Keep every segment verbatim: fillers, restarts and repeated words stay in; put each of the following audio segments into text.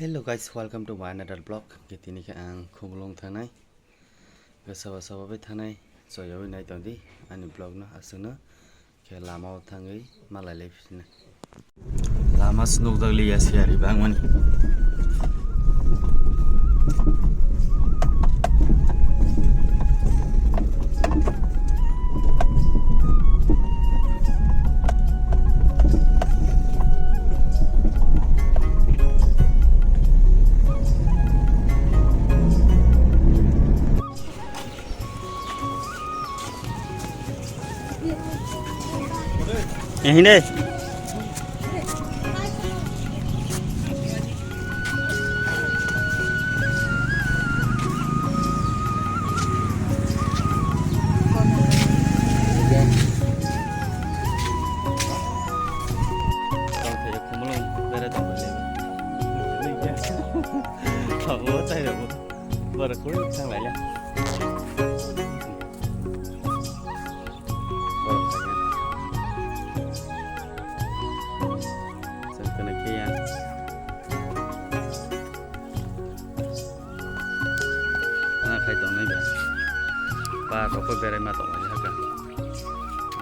Hello guys, welcome to my another vlog. Ke tini khe ang Khumulwng thangnai. Ke sabo sabo bai thangnai. Choyawi nai tongdi ani vlog no aswkno. Khe lama o thangwi malai lai phina. Lama se nukjak liya se ari bangmani. Ehinde. Borok koi thang lai le. Borok thang ya. Chwng kwnwi khe ya. Na khai tongnai ba. Ba rok bo berai ma tongnai hakha.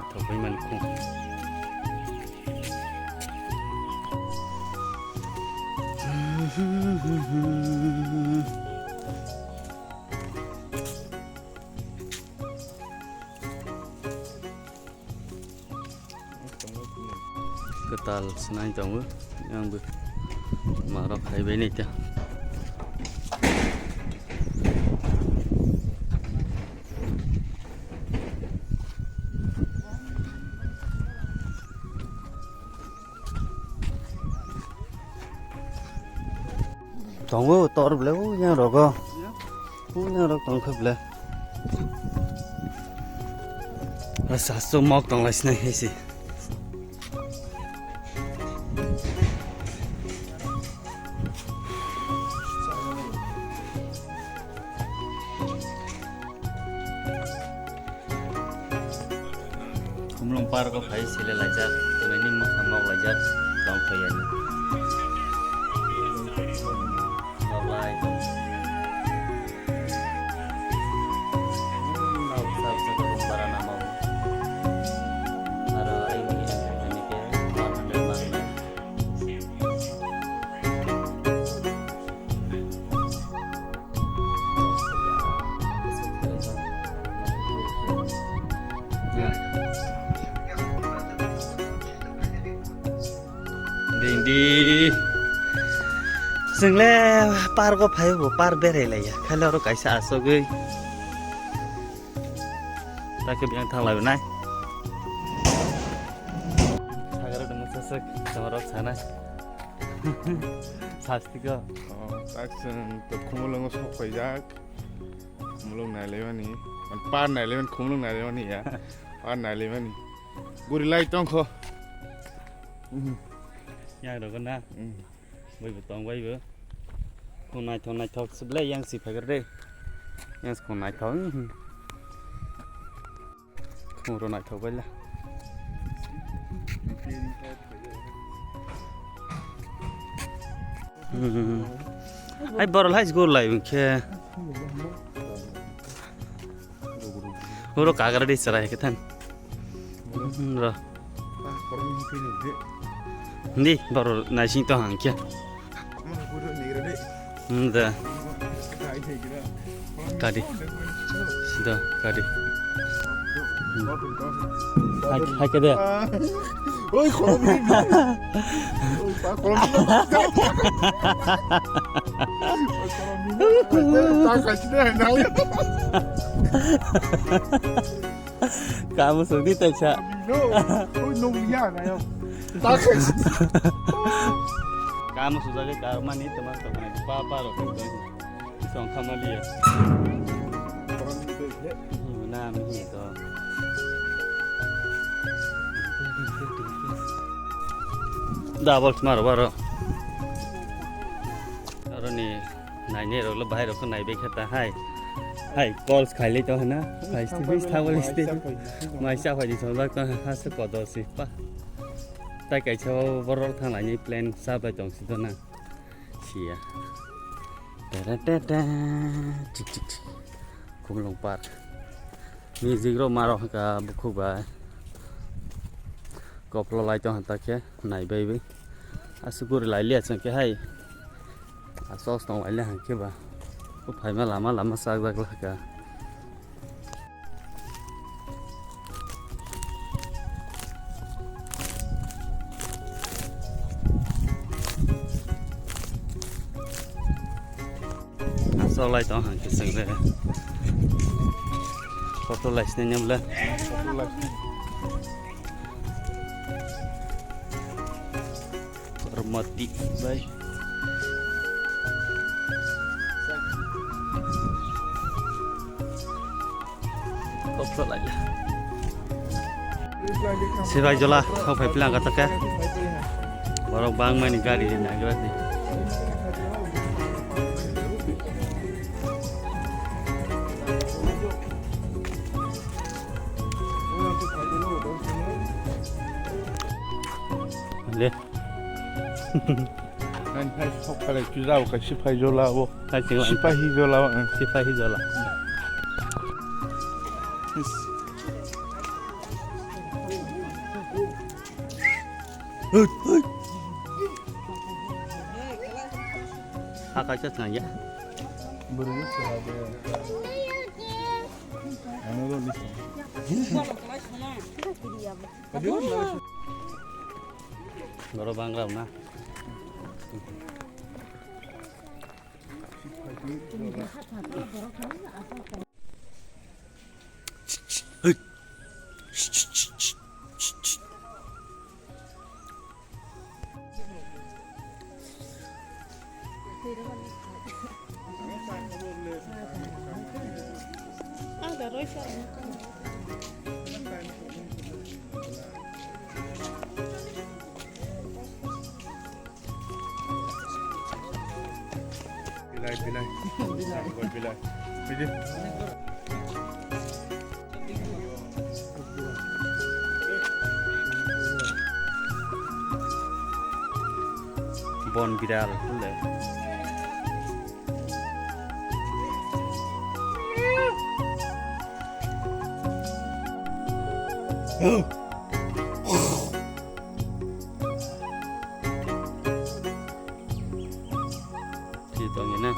Thokwi mani khung. Kwtal swnai tongo, yang bo marok hai bai nai ta. Tongo tor ble o yang rogo. O yang rok tong khe ble. Asa so mok tong lai sinai hai si. Khumlwng park o phai sele laijak, twnwi ni mwkhang nok laijak, tong phai ya. Nok lai tong. Nok sak sak o bara nama o. Aro aini entertainment ke one hundred mark nai. Ding di. Chwng le park o phai bo, park berai lai ya. Khali oro kaisa asugwi. Ta khe biyang thang lai nai. Sagar dum sa sak, samarok sana. Sasti ko. Oh, tak chwng to Khumulwngo sok paijak. Khumulwng nailaimani. Man par nailaimani, Khumulwng nailaimani ya. Par nailaimani. Guri lai tongkho. Mhm. Yang rogo na. Mhm. Baibo tong baibo. Khung naithok naithok se belai yang si phaigra de. Yang khung naithok. Mhm. Khung ro naithok baila. Hmm. Ai borok hai gor lai khe. Oro kagra di chwrai khe than. Hmm, ro. Hindi borok naising to hang khe. Hmm, da. Kadi. Sida, kadi. Hmm. Hai, hai, kede. Oi, kolom ni. Oi, pa, kolom ni. Oi, kolom ni. Ta kasi de, hai, nai. Kamu sudi taisa. No, oi, no, ya, na, ya. Ta kasi. Kamu sujage karmani teman teman papa rok. Song khamaliya. Na mihi to. Double smart baro. Aroni naini rok lo bahai rok nai bekha ta hai. Hai calls khailai to hana. Hai sibis thawali sti. Mai sa phai di thongjak to ha se kodo si pa. Tai kaisa borok thang laini plan sa bai tong si to na. Siya. Tere te te. Chik chik chik. Khumulwng Park. Music rok ma rok hwnkha bukhuk bai. Koplo lai tong hwnta khe nai bai bai. Aswk guri lai liya chwng khe hai. Aswk tong lai liya hwnkhe ba. Buphaima lama lama chak jak laka. Aswk lai tong hwnkhe chwng le. Photo lai sinai nyam le. Kormoti bai. Kopsa lai. Sibai jola, kok phai plang kata ke. Borok bang mani gari ni nagra di. Le. Ang hai sok kale chujao ka sipai jola bo. Hai sing lang. Sipai hi jola bo, ang. Sipai hi jola. Hut, hut. Ha kaisa sangya. Buru ni sangya. Ano lo ni. Borok bangra na. Bilai, bilai. Bilai, bilai. Bidi. Bon biral le. Sitongina.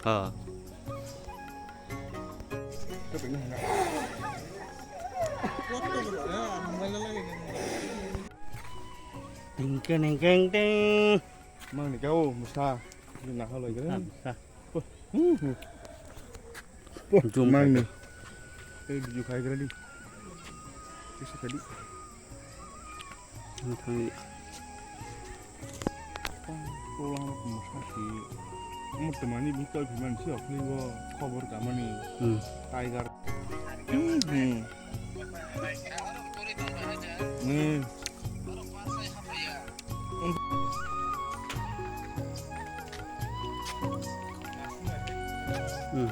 Ha. Ting keng, ting keng, ting. Mang ni kau musa. Ni na halai kere. Musa, musa. Hmm, hmm. Zoom mang ni. Khai. Eh, video khai kere di. Kisa tadi. Ang thangli. Tong, tong lang rok masa si. Omo twmani bini twi phimani si okhli bo khobor kamani. Hmm. Tiger. Hmm, hmm. Hmm. Hmm.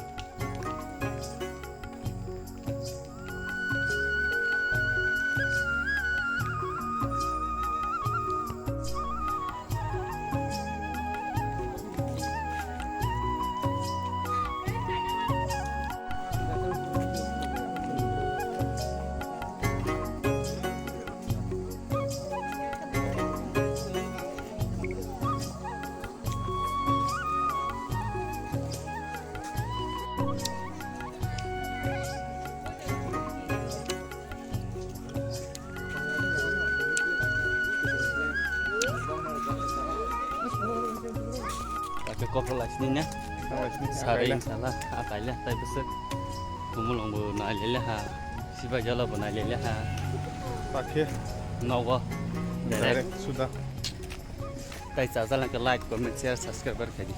Ake kopro laisini ne? Laisini, saring akaila. Sala, akaila, tai besek. Kumulong bo nailele ha. Siba jala bo nailele ha. Pakhe. Nogo. Direct. Direct, suda. Tai chajala ke like, comment, share, subscribe bar khaidi.